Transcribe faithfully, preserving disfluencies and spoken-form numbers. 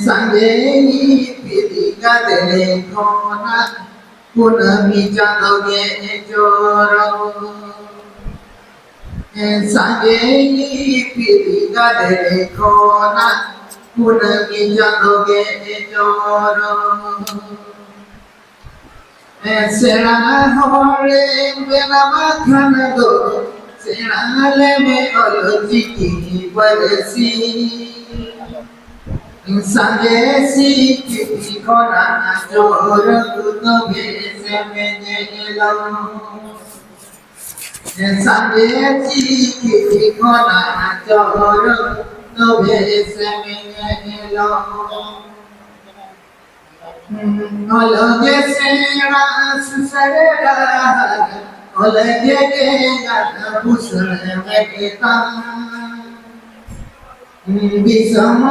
ᱥᱟᱸᱜᱮ ᱯᱤᱨᱤ ᱜᱟᱫᱮᱞᱮ ᱠᱷᱚᱱᱟᱜ ᱠᱩᱱᱟᱹᱢᱤ ᱪᱟᱸᱫᱚ ᱜᱮ ᱡᱚᱨᱚ᱾ ᱥᱟᱸᱜᱮ ᱯᱤᱨᱤ ᱜᱟᱫᱮᱞᱮ ᱠᱷᱚᱱᱟᱜ ᱠᱩᱱᱟᱹᱢᱤ ᱪᱟᱸᱫᱚ ᱜᱮ ᱡᱚᱨᱚ᱾ ᱥᱮᱬᱟ ᱦᱚᱲᱮᱢ ᱵᱮᱱᱟᱣ ᱠᱷᱟᱱ ᱫᱚ ᱥᱮᱬᱟ ᱞᱮᱢᱮ ᱚᱞ ᱪᱤᱠᱤ ᱯᱟᱹᱨᱥᱤ᱾ ᱥᱟᱸᱜᱮ ᱪᱤᱠᱤ ᱠᱷᱚᱱᱟᱜ ᱡᱚᱨᱚ ᱛᱚᱵᱮ ᱥᱮᱢ ᱧᱮᱞᱚᱜ᱾ ᱥᱟᱸᱜᱮ ᱪᱤᱠᱤ ᱠᱷᱚᱱᱟᱜ ᱡᱚᱨᱚ ᱛᱚᱵᱮ ᱥᱮᱢ ᱧᱮᱞᱚᱜ᱾ ᱚᱞᱚᱜ ᱜᱮ ᱥᱮᱬᱟ ᱥᱩᱥᱟᱹᱨ ᱰᱟᱦᱟᱨ, ᱚᱞ ᱜᱮ ᱜᱮᱭᱟᱱ ᱵᱩᱥᱟᱹᱲ ᱢᱮᱜᱮᱛᱟᱢ᱾ ᱫᱤᱥᱚᱢ